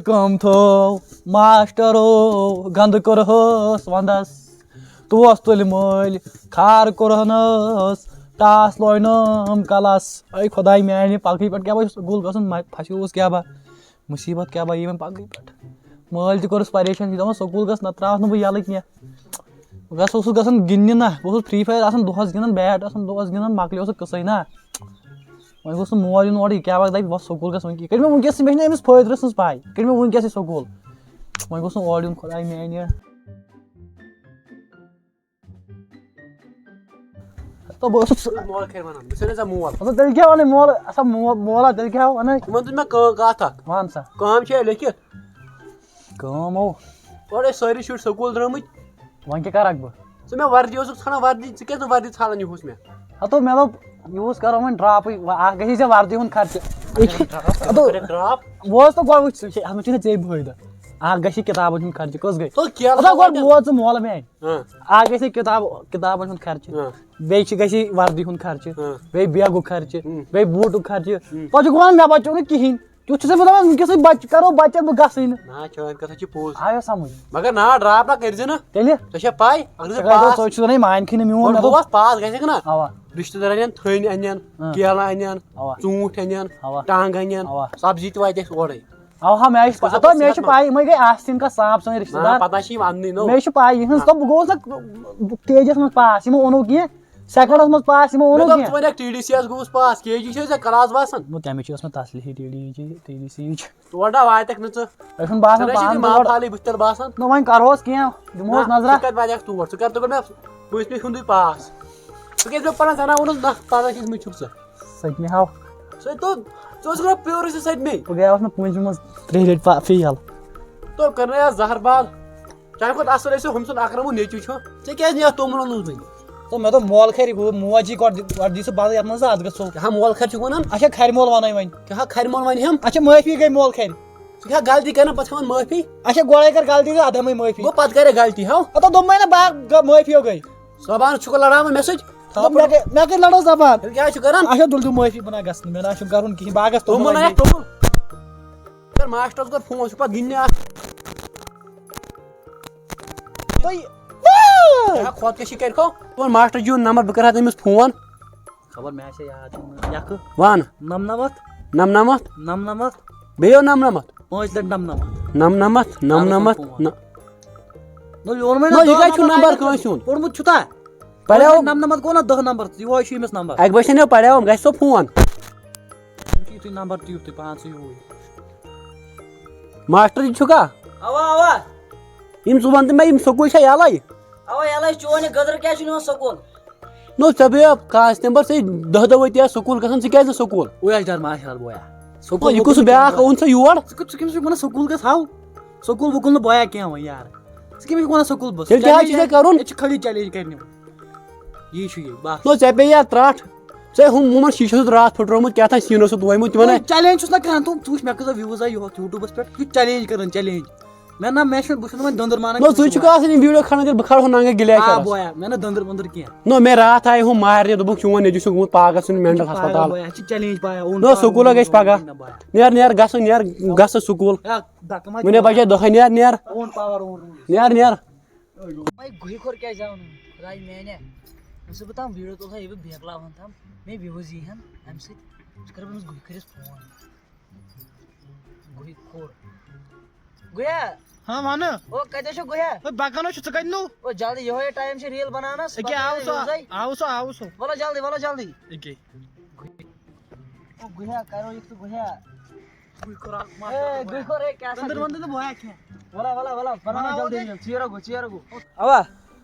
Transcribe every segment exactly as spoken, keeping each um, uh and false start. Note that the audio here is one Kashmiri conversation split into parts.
کٲم تھٲو ماسٹرو، گنٛدٕ کوٚرہَس ونٛدس، توس تُلۍ مٔلۍ، خار کوٚرہَنس، ٹاس لوینم کلس۔ اے خۄداے میانہِ، پگہٕے پٮ۪ٹھ کیٛاہ بہٕ سکوٗل گژھُن، مہ-، پھسیوس کیٛاہ بہٕ، مُصیبت کیٛاہ بہٕ یِمن پگہٕے پٮ۪ٹھ۔ مٲلۍ تہِ کوٚرُس پریشان، یہِ دپان سکوٗل گژھ، نتہٕ ترٛاوَتھ نہٕ بہٕ یَلہٕ کینٛہہ۔ بہٕ گژھ اوسُس گژھان گِنٛدنہِ نا، بہٕ اوسُس Free Fire آسان دۄہس گِنٛدان، bat آسان دۄہس گِنٛدان، مۄکلیو سُہ قٕصے نا۔ وۄنۍ گوٚژھ نہٕ مول یُن اورٕ، یہِ کیٛاہ وَتھ دَپہِ، وۄتھ سکوٗل گژھ وۄنۍ کیٛاہ۔ یہِ کٔرۍ مےٚ وٕنکیٚس، مےٚ چھِنہٕ أمِس فٲیدٕ سٕنٛز پَے، یہِ کٔرۍ مےٚ وٕنکیٚسٕے سکوٗل۔ وۄنۍ گوٚژھ نہٕ اورٕ یُن خۄداے میٛانہِ۔ تو بہٕ اوسُس مول خیر وَنان، بہٕ چھُسَے نہٕ ژےٚ مول۔ مطلب تیٚلہِ کیٛاہ وَنَے مول، اَسا مو-، مولا تیٚلہِ کیٛاہ وَنَے؟ ژٕ وَن تہٕ مےٚ کٲ-، کَتھ اَکھ۔ وَن سا۔ کٲم چھےٚ لیکھِتھ؟ کٲم ہو۔ اورٕ ٲسۍ سٲری شُرۍ سکوٗل درٛٲمٕتۍ۔ وۄنۍ کیٛاہ کَرَکھ بہٕ؟ ژٕ مےٚ وردی اوسُکھ ژھانڈان، وردی، ژٕ کیٛازِ نہٕ وردی ژھانڈان یِہُس مےٚ؟ ہَتو مےٚ دوٚپ یِہُس کَرو وۄنۍ ڈراپٕے، وۄنۍ اَکھ گژھی ژےٚ وردی ہُنٛد خرچہٕ۔ یہِ چھِ، ہَتو، کٔرِتھ ڈراپ۔ بوز تہٕ گۄڈٕ وٕچھ، ژٕ چھِ، اَتھ منٛز چھُنہٕ ژےٚ فٲیدٕ۔ اَکھ گژھی کِتابَن ہُنٛد خرچہٕ، کٔژ گٔے؟ تو کیلہٕ ہَتو گۄڈٕ تھاوَے بوز ژٕ مولہٕ میٛانہِ۔ ہاں۔ اَکھ گژھِ کِتاب، کِتابَن ہُنٛد خرچہٕ، ہاں۔ بیٚیہِ چھِ گژھِ وردی ہُنٛد خرچہٕ، ہاں۔ بیٚیہِ بیگُک خرچہٕ، ہُم۔ بیٚیہِ بوٗٹُک خرچہٕ۔ ہُم۔ پَتہٕ چھُکھ وَنان مےٚ بَچو نہٕ کِہیٖنۍ۔ تیُتھ چھُ ژےٚ بہٕ دَپان وٕنکیٚسٕے بَچہٕ کَرو بَچَن بہٕ گژھٕے نہٕ۔ نہ، چٲنۍ کَتھ چھِ پوٚز۔ آیو سَمٕجھ؟ مگر نا، ڈراپ نا کٔرۍ زِ نہٕ۔ تیٚلہِ؟ ژےٚ چھےٚ پَے، اگر ژےٚ ژےٚ کَتہِ پاس، ژٕ چھُکھ وَنان یہِ مانہِ کھٕے نہٕ میون، گۄڈٕ مےٚ دوٚپ۔ گوس پاس گژھکھ نا، اَوا۔ رِشتہٕ دار اَنن تھٔنۍ اَنن، اَوا۔ کیلہٕ اَنن، اَوا۔ ژوٗنٛٹھۍ اَنن، اَوا۔ ٹنٛگ اَنن، اَوا۔ سبزی تہِ واتہِ اَسہِ اورَے۔ اَوا، مےٚ چھِ پَتہ، مےٚ چھِ پَے، یِمَے گٔے آسہِ تِم کانٛہہ صاف سٲنۍ رِشتہٕ نہ، دار۔ پَتہ چھِ یِم اَننٕے نو۔ مےٚ چھِ پَے یِہٕنٛز، نہ۔ تہٕ بہٕ گوٚوُس نہ تیجَس منٛز پاس، یِمو اوٚنُکھ کینٛہہ۔ سیکنڈس منٛز پاس یِمو مےٚ اوٚنُکھ دوٚپ، ژٕ کینٛہہ۔ وَنکھ ٹی ڈی سی یَس گوٚوُس پاس، کے جی چھے ژےٚ کلاس باسان؟ نو، تَمِچ ٲس مےٚ تسلی، T D C, T D C یِچ۔ تور نا واتکھ نہٕ ژٕ۔ تۄہہِ چھُنہٕ باسان ژےٚ چھُے پانَس نہٕ تور؟ مال پھالٕے بٕتھِ تَل باسان۔ نو، وۄنۍ کَرہوس کینٛہہ، دِمہوس نہ، نظرہ۔ ژٕ کَتہِ واتکھ تور؟ ژٕ کَر، ژٕ کَر مےٚ پٲنٛژمہِ ہُنٛدُے پاس۔ ژٕ کیٛازِ مےٚ پَنُن زَنان ووٚنُتھ نہ، پَگاہ کِتھ مےٚ چھُکھ ژٕ؟ سٔتمہِ ہاو۔ سُے تو، ژٕ اوسُکھ نا پیورُے سُہ سٔتمہِ۔ بہٕ گٔیاوس نہٕ پٲنٛژمہِ منٛز ترٛیٚیہِ لَٹہِ پا-، فیل۔ تو کَرنٲے اَتھ زَہر باد۔ چانہِ کھۄتہٕ اَصٕل ٲسِو ہُم سُنٛد اَکرَمُن نیٚچوٗ چھُ۔ ژےٚ کیٛازِ نِیَتھ توٚمُل اوٚنمُت وۄنۍ؟ تو مےٚ دوٚپ مول کھرِ، ہُہ موج یی گۄڈٕ، گۄڈٕ دی سُہ بَتہٕ یَتھ منٛز زٕ اَتھ گژھو۔ کیٛاہ مول کھرِ چھُکھ وَنان؟ اچھا کھرِ مول وَنَے وۄنۍ۔ کیٛاہ کھرِ مول وَنہِ ہَم؟ اچھا معٲفی گٔے مول کھرِ۔ ژٕ کیٛاہ غلطی کَران پَتہٕ ہٮ۪وان معٲفی؟ اچھا گۄڈَے کَر غلطی تہٕ اَدٕ ہٮ۪مَے معٲفی۔ گوٚو پَتہٕ کَرے غلطی ہاو۔ ہَتو دوٚپمَے نہ بہٕ ہا معٲفی ہو گٔے۔ زبان چھُکھ لڑاوان مےٚ سۭتۍ؟ دوٚپ مےٚ کَرِ، مےٚ کَرِ لڑٲو زبان۔ تیٚلہِ کیٛاہ چھُ کَران؟ اچھا تُل دِ معٲفی، بہٕ نہ گژھٕ نہٕ، مےٚ نہ چھُنہٕ کَرُن کِہیٖنۍ، بہٕ ہا گژھٕ توٚمُل توٚمُل اَنہِ اَننہِ۔ توٚمُل۔ کر ماسٹرس گوٚو فون، سُہ پتہٕ گِنٛدنہِ آسہِ۔ تُہۍ کیٛاہ خۄدکٔشی کَرِ کھو؟ تُہُنٛد ماسٹر جی ہُنٛد نمبر، بہٕ کَرٕ ہا تٔمِس فون۔ خبر مےٚ آسہِ یاد، یَکہٕ۔ وَن۔ نَمنَمَتھ۔ نَمنَمَتھ۔ نَمنَمَتھ۔ بیٚیہِ یو نَمنَمَتھ۔ پانٛژِ لَٹہِ نَمنَمَتھ۔ نَمنَمَتھ، نَمنَمَتھ، فون۔ نہ۔ نہ، یہِ اوٚن مےٚ نہ، نہ، یہِ دَہ کَتہِ چھُ نمبر نمبر کٲنٛسہِ ہُنٛد۔ پوٚرمُت چھُ تا؟ پَرٮ۪و۔ نَمنَمَتھ گوٚو نہ دَہ نمبر، یِہوٚے چھُ أمِس نمبر۔ اَکہِ بَجہِ چھَنہٕ پَرٮ۪و، گژھِ سُہ فون۔ أمِس چھُ یُتھُے نمبر تہِ یُتھُے پانسٕے ہیوٗ۔ ماسٹر جی چھُکھا؟ اَوا، اَوا۔ یِم ژٕ وَن تہٕ مےٚ، یِم سکوٗل چھا یَلَے؟ اَوا، یَلَے، چون یہِ گٔدٕر کیٛازِ چھُنہٕ یِوان سکوٗل؟ نو، ژےٚ بیٚیہِ کانٛہہ تہِ نمبر، ژےٚ دَہ دۄہ وٲتۍ یا سکوٗل گژھان، ژٕ کیٛازِ نہٕ سکوٗل؟ اوے اَسہِ ڈَر ماشاء اللہ بویا۔ سکوٗل یہِ کُس بیٛاکھ اوٚن ژےٚ یور؟ ژٕ کُس، ژٕ کٔمِس چھُکھ وَنان سکوٗل گژھ ہاو؟ سکوٗل وکوٗل نہٕ بویا کینٛہہ وۄنۍ یار۔ ژٕ کٔمِس چھُکھ وَنان سکوٗل بہٕ؟ تیٚلہِ کیٛاہ چھُے ژےٚ کَرُن؟ أسۍ چھِ خٲلی چیلنج کَرنہِ وۄنۍ۔ یی چھُ یہِ، بَس۔ نو، ژےٚ پیٚیہِ یا ترٛٹھ۔ ژےٚ ہُم، ہُمَن شیٖشَس اوس راتھ پھٕٹرومُت، کیٛاہ تام سیٖنَس اوس وویمُت، تِمَن نہ، چیلنج چھُس نہ کَران، تِم، ژٕ وٕچھ مےٚ کۭژاہ views آیہِ یُہُس YouTubeَس پٮ۪ٹھ، یُتھ چیلنج کَران، چیلنج۔ مےٚ نہ، مےٚ چھُنہٕ، بہٕ چھُس نہٕ وۄنۍ دٔنٛدٕر مانان نو، کینٛہہ۔ ژٕ چھُکھ آسان یہِ video کھالان، تیٚلہِ بہٕ کھالہٕ ہُنٛد ننٛگہٕ گِلیشَرَس۔ آ، بویا، مےٚ نہ دٔنٛدٕر ؤنٛدٕر کینٛہہ۔ نو، مےٚ راتھ آیہِ ہُم مارنہِ، دوٚپُکھ، چون نیٚچوٗ چھُ گوٚمُت پاگل، سُہ چھُ mental پاگل ہسپتال۔ بویا، اَسہِ چھِ چیلنج پایا، اوٚن نہ، پاور سکوٗل اوٚن، گژھِ پَگاہ۔ نہ بویا۔ نیر، نیر، گژھ، نیر، گژھ ژٕ سکوٗل۔ ہے، دَکہٕ ما وُنہِ دِمو؟ بَجے دۄہَے، نیر، نیر۔ اوٚن پاور اوٚن، اوٚن۔ نیر، نیر۔ وۄنۍ گُہہِ کھوٚر کیٛازِ آو نہٕ؟ خۄداے میٛانہِ، ییٚمہِ سۭتۍ بہٕ تام video تُلہٕ ہا، یہِ بہٕ بیکلاوہَن تام، مےٚ views یی ہَن اَمہِ سۭتۍ۔ ژٕ کَرٕ بہٕ أمِس گُہہِ کھٔرِس فون۔ گُہہِ کھوٚر۔ گُہیا۔ ہاں، وَنہٕ۔ او، کَتہِ چھُ گُہیا؟ ہے، بَکان حظ چھُ، ژٕ کَتہِ نوٚو؟ او، جلدی، ییٚکیٛاہ آو سُہ، آوُے۔ وَلہٕ جلدی، وَلہٕ جلدی۔ ییٚکیٛاہ۔ او، گُہیا، کَرو یہِ تہٕ گُہیا۔ گُہۍ کھوٚر اکھ ماسٹر اے، بویا۔ گُہۍ کھوٚر، اے، کیٛاہ سا دٔنٛدٕر گُہۍ؟ وَن تہٕ بویا کینٛہہ۔ وَلا، وَلا، وَلا، بَناو وَناو جلدی دے۔ جلدی، ژیر گوٚو، ژیر گوٚو۔ اَوا۔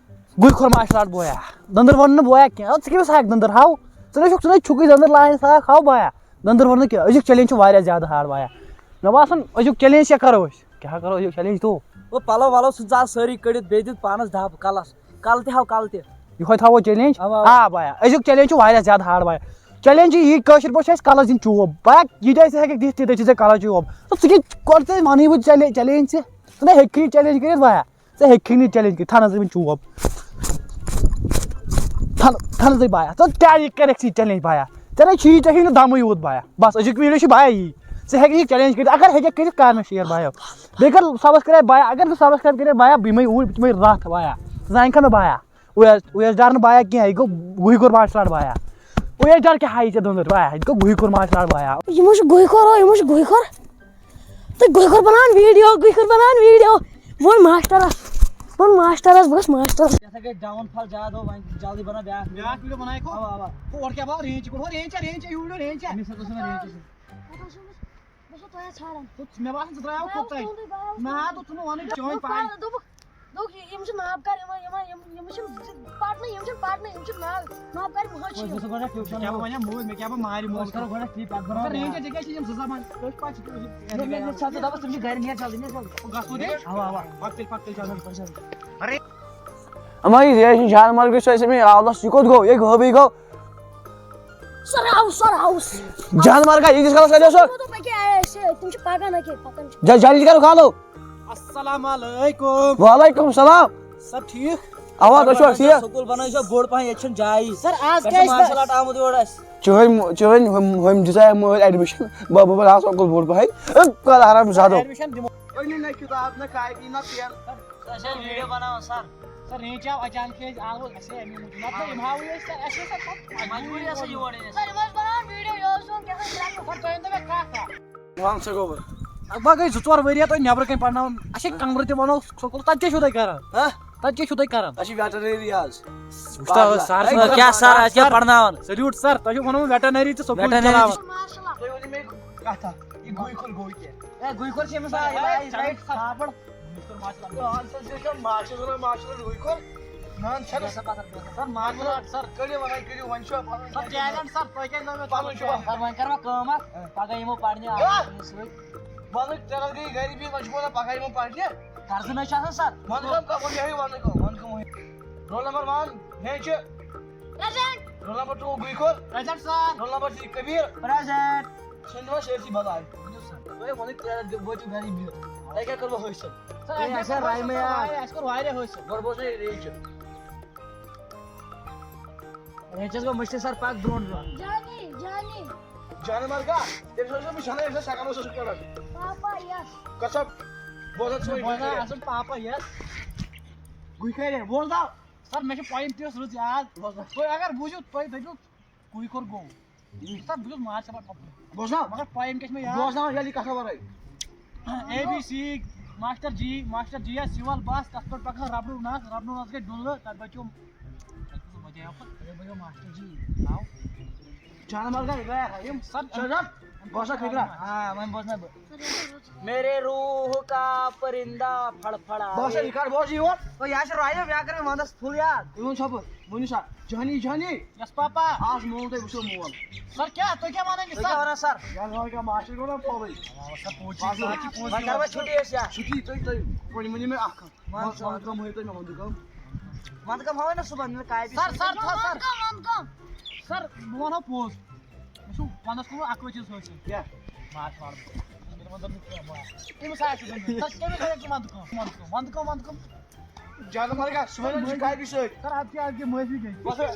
گُہۍ کھوٚر ماسٹر اَتھ بویا۔ دٔنٛدٕر وَن نہٕ بویا کینٛہہ۔ اَدٕ ژٕ کٔمِس ہٮ۪کھ دٔنٛدٕر ہاو؟ ژٕ نہ چھُکھ، ژٕ نہ چھُکھٕے دٔنٛدٕر لاین ساکھ ہاو بویا۔ دٔنٛدٕر وَن نہٕ کینٛہہ۔ أزیُک challenge چھُ واریاہ زیادٕ hard بویا۔ مےٚ باسان أزیُک challenge کیٛاہ کَرو أسۍ؟ کیٛاہ کَرو أزیُک challenge تو؟ او پَلو وَلو سُہ ژٕ ژاو سٲری کٔڑِتھ، بیٚیہِ دِتھ پانَس دَب کَلَس۔ کَلہٕ تہِ ہاو، کَلہٕ تہِ۔ یِہوٚے تھاوو challenge؟ اَوا، اَوا۔ آ بویا، أزیُک challenge چھُ واریاہ زیادٕ hard بویا۔ Challenge چھِ یی، کٲشِر پٲٹھۍ چھِ اَسہِ کَلَس دِنۍ چوب۔ بویا، یہِ تہِ اَسہِ ہٮ۪کَکھ دِتھ، تہِ دِتھ چھِ ژےٚ کَلَس چوب۔ تہٕ ژٕ کیٛاہ، گۄڈٕ ژےٚ وَنٕے بہٕ چیلے-، challenge ژےٚ۔ ژٕ نہ ہیٚککھٕے یہِ challenge کٔرِتھ بویا۔ ژٕ ہیٚککھٕے نہٕ یہِ challenge کٔرِتھ۔ تھَنَس دِمَے چوب۔ تھَن-، تھَنَس دِمَے بویا۔ ژٕ کیٛاہ یہِ کَرٮ۪کھ ژٕ یہِ challenge بویا؟ ژےٚ نَے چھی، ژےٚ چھُے نہٕ دَمٕے یوٗت بویا۔ بَس، أزیُک video چھُ بویا یی۔ ژٕ ہیٚکہِ یہِ چیلنج کٔرِتھ، اگر ہیٚکہِ کٔرِتھ کر مےٚ شیر بایا۔ بیٚیہِ کر سبسکرایب بایا، اگر نہٕ سبسکرایب کٔرِتھ بایا، بہٕ یِمے اوٗرۍ، بہٕ یِمے راتھ بایا، زانہِ کھا مےٚ بایا۔ اویس اویس ڈار نہٕ بایا کینٛہہ، یہِ گوٚو گُہہِ کوٚر مارشل آرٹ بایا۔ اویس ڈار کیٛاہ ہایہِ ژےٚ دٔنٛدٕر بایا، یہِ گوٚو گُہہِ کوٚر مارشل آرٹ بایا۔ یہِ ما چھُ گُہہِ کوٚر ہو، یہِ ما چھُ گُہہِ کوٚر؟ تہٕ گُہہِ کوٚر بناوان ویٖڈیو، گُہہِ کوٚر بناوان ویٖڈیو۔ ووٚن ماسٹرس، ووٚن ماسٹرس، بہٕ گژھٕ ماسٹرس۔ یہِ ہسا گٔے ڈاوُن فال زیادٕ، ہو وۄنۍ جلدی بناو بیٛاکھ ویٖڈیو۔ بیٛاکھ ویٖڈیو بناوکھ۔ اوا، اوا۔ ہور کیٛاہ بناو؟ رینج چھِ، ہور رینج چھا، رینج چھا، یہِ ویٖڈیو رینج چھا؟ أمِس ہسا اوس نہٕ رینج آسان۔ بہٕ چھُس تۄہہِ ژھانڈان۔ ہُہ، مےٚ باسان، ژٕ درٛایاو بہٕ آوُس کوٚتام۔ تُہُنٛدُے، بہٕ آوُس نہ، تُہُنٛدُے۔ تُہٕ ژھٕنُو وَنٕنۍ، بہٕ چٲنۍ پَے۔ پَرٕ، دوٚپُکھ، دوٚپُکھ، یہِ-، یِم چھِ نابکار، یِمَن، یِمَن، یِم، یِم چھِنہٕ پَرنٕے، یِم چھِنہٕ پَرنٕے، یِم چھِ نال، نابکار مٔہۍ چھِ یِم۔ أسۍ گژھو گۄڈٕ ٹیوٗشن۔ مےٚ کیٛاہ بہٕ وَنہٕ مول، مےٚ کیٛاہ بہٕ مارِ مول۔ أسۍ کَرو گۄڈٕ ٹھیٖک، پَتہٕ بَرو أسۍ کَرو بیٛاکھ۔ رینج چھِ، ژےٚ کیٛاہ چھِ یِم زٕ زبان؟ أسۍ پَتہٕ چھِ مےٚ، مےٚ، مےٚ چھَنہٕ دَپان، تِم چھِ گَرِ، نیر جلدی، نیر جلدی۔ گژھو دے؟ اَوا، اَوا، پَتہٕ تیٚلہِ، پَتہٕ تیٚلہِ جلدی، پَتہٕ جلدی۔ اما، یہِ چھِ جان مَرگٕچ سۄ، أسۍ أمۍ آولَس، یہِ کوٚت گوٚو؟ یہِ گوٚو، بیٚیہِ گوٚو۔ سَر آوُس، سَر آوُس۔ جان مَرگا، یہِ کِس کَلَس کَتہِ اوسُکھ؟ دوٚپُکھ، ییٚکیٛاہ، أسۍ، تِم چھِ پَکان، أکیٛاہ، پَکان چھِ۔ جا-، جلدی کَرو کھالو۔ السلام علیکم۔ وعلیکم السلام۔ سَر، ٹھیٖک؟ اَوا، تُہۍ چھِوا ٹھیٖک؟ سکوٗل بَنٲیِو سا بوٚڑ پَہَن، ییٚتہِ چھَنہٕ جایی۔ سَر، آز پٮ۪ٹھ کیٛاہ چھُ أسۍ مارشَل آرٹ آمُت یور اَسہِ۔ چٲنۍ، چٲنۍ ہُم، ہُم دِژے مٲلۍ ایڈمِشن۔ بہٕ، بہٕ، بہٕ آسہٕ سکوٗل بوٚڑ پَہَن۔ اے، کَر آرام زیادٕ۔ ایڈمِشن دِمو۔ پٔرِو نہ کِتاب، نہ کاپی، نہ پٮ۪ن۔ أسۍ ٲسۍ ویٖڈیو بَناوان، سَر۔ سَر، رینج آو اچانکٕے، أسۍ آوُس، اَسہِ ہے اَمی موٗجوٗب۔ نَتہٕ یِم ہاوٕے أسۍ، سَر، اَسہِ ٲس، سَر، مجبوٗری ٲس یور یِنَس۔ سَر، یِم ٲسۍ بَناوان ویٖڈیو، یہِ اوس یِوان کیٛاہ تام کرنہٕ۔ سَر، تُہۍ ؤنۍتو مےٚ کَتھ اَکھ۔ وَن سا گوٚبُر۔ لگ بگ گٔے زٕ ژور ؤری تۄہہِ نٮ۪برٕ کَنۍ پَرناوان۔ اَسہِ چھِ کَمرٕ تہِ وَنو سکوٗل، تَتہِ کیٛاہ چھُو تُہۍ کَران؟ ہہ؟ تَتہِ کیٛاہ چھُو تُہۍ کَران؟ اَسہِ چھِ ویٹرنری حظ۔ وٕچھ تو، سَر چھُنہٕ کیٛاہ، سَر اَسہِ کیٛاہ پَرناوان؟ سلیوٹ سَر، تۄہہِ چھُو وَنان ویٹرنری تہٕ سکوٗل ویٹرنری چلاوان۔ تُہۍ ؤنِو مےٚ کَتھ اَکھ، یہِ گُہہ کھوٚل گوٚو کیٛاہ؟ ہے، گُہہ کھوٚل چھِ أمِس آ-، یہِ آ-، یہِ آ-، ژھاپڑ۔ اَہَن سا، یہِ چھُ ماشٹر وَنان، ماشٹر گُہہ کھوٚل۔ نہ، نہ، چھَنہٕ۔ بیٚہہ سا پَتھَر، بیٚہہ سا۔ سَر، ماشٹر آرٹ، سَر۔ کٔرِو وۄنۍ، کٔرِو، وۄنۍ چھُ پَنُن سَر، کیٛازِ نہٕ، سَر، تۄہہِ کیٛازِ لوٚگ مےٚ پَنُن چھُ۔ سَر، وۄنۍ کَرٕ بہٕ کٲم اَکھ، ہہ۔ پَگاہ یِمو پَرنہِ آ۔ آ، سۭتۍ۔ وَنہٕ، تیٚلہِ گٔے غریٖبی، وۄنۍ چھُ وَنان پَگاہ یِمو پَرنہِ۔ قرضہٕ نہ چھُ آسان، سَر۔ وَنہٕ کَم، کَم، وَنہٕ یِہوٚے، وَنہٕ کَم، وَنہٕ کَم وۄنۍ۔ رول نمبر وَن، ہے چھُ۔ پرٛٮ۪زَنٛٹ۔ رول نمبر ٹوٗ، گُہہ کھوٚل۔ Present, sir. Roll number three, Kabir. Present. ژھٕنِو وۄنۍ سٲرسٕے بلاے۔ ؤنِو سا۔ تُہۍ ووٚنُے ترٛےٚ رٮ۪تھ وٲتِو گَرِ بِہِتھ۔ تۄہہِ کیٛاہ کوٚروٕ حٲصِل؟ سَر، اَسہِ تۄہہِ آسہِ ہا سَر، رایمٕے آ۔ اَسہِ کوٚر واریاہ حٲصِل۔ گۄڈٕ بوز مےٚ یہِ رینٛج۔ رینٛجَس گوٚو مٔشتٕے سَر، پَکھ برٛونٛٹھ برٛونٛٹھ۔ جانی، جانی۔ جانہٕ مَرگا، تٔمِس اوس نہٕ بہٕ جانان، ییٚمِس سٮ۪کَنٛڈ اوس سُہ کَڑان۔ پاپا یَس۔ قسم، بوزان چھُ وۄنۍ بوزان گُہۍ آسان پاپا یَس۔ گُہۍ کھارے، بوزناو۔ سَر، مےٚ چھِ پویِم تہِ ٲس رٕژ یاد۔ بوزناو۔ تُہۍ اگر بوٗزِو، تُہۍ دٔپِو، کُے کوٚر گوٚو۔ سَر، بہٕ چھُس مارشل آرٹ پَکان۔ بوزناو۔ مگر پویِم کیٛاہ چھِ مےٚ یاد؟ بوزناو، ییٚلہِ کَتھا وَرٲے۔ A B C, master ji, master ji yes سِوَل بَس، تَتھ پٮ۪ٹھ پَکان رَبڈوٗ نَس، رَبڈوٗ نَس گٔے ڈُلہٕ، تَتھ بَچیو، تَتھ بَچیو ماسٹر جی۔ آو۔ جانہٕ مَرگا، یہِ گٔے ہا یِم۔ سَر، سَر، سَر۔ بوزناو کھٔتۍ نا۔ آ، وۄنۍ بوزناو بہٕ۔ میرے روح کا پرندہ پھڑ پھڑا۔ بوزناو، یہِ کَر بوز یہِ یور۔ او، یہِ ہا چھِ رایو، مےٚ کَرے وَنٛدَس فُل یاد۔ یہِ ووٚن ژھۄپہٕ، ؤنِو سا۔ جانی، جانی۔ یَس پاپا۔ آز مول تۄہہِ وٕچھو مول۔ سَر، کیٛاہ؟ تُہۍ کیٛاہ وَنان یہِ، تُہۍ سَر؟ کیٛاہ وَنان، سَر؟ یَس وَنان کانٛہہ ماسٹر گوٚو نا پھولٕے۔ آ، سَر، پوٚز چھُ، پوٚز چھُ، پوٚز چھُ۔ وۄنۍ کَروا چھُٹی أسۍ یا؟ چھُٹی، تُہۍ، تُہۍ، وۄنۍ ؤنِو مےٚ اَکھ کَتھ۔ وَن، وَن، وَن۔ وَندٕ کٲم ہٲیِو تُہۍ مےٚ، وَندٕ کٲم۔ وَندٕ کٲم ہاوٕے نا صُبحن، نہٕ کاپی سَر، سۭتۍ۔ سَر، تھاو، سَر۔ وَندٕ کٲم، وَندٕ کٲم۔ سَر، بہٕ وَنو پوٚز۔ مےٚ چھُ وَندَس کوٚرمُت اَکُے چیٖز حٲصِل۔ کیٛاہ؟ ماچھ مارُن۔ ییٚلہِ وَندَس منٛز کینٛہہ ماچھ۔ أمِس آسہِ نہٕ۔ سَر، کٔمِس وَنان ژٕ وَندٕ کٲم؟ وَندٕ کٲم، وَندٕ کٲم، وَندٕ کٲم۔ زیادٕ مَرٕ گژھ، صُبحن چھُ کاپی سۭتۍ۔ سَر، اَدٕ کیٛاہ، اَدٕ کیٛاہ، معٲفی گٔے۔ بَس، ہے۔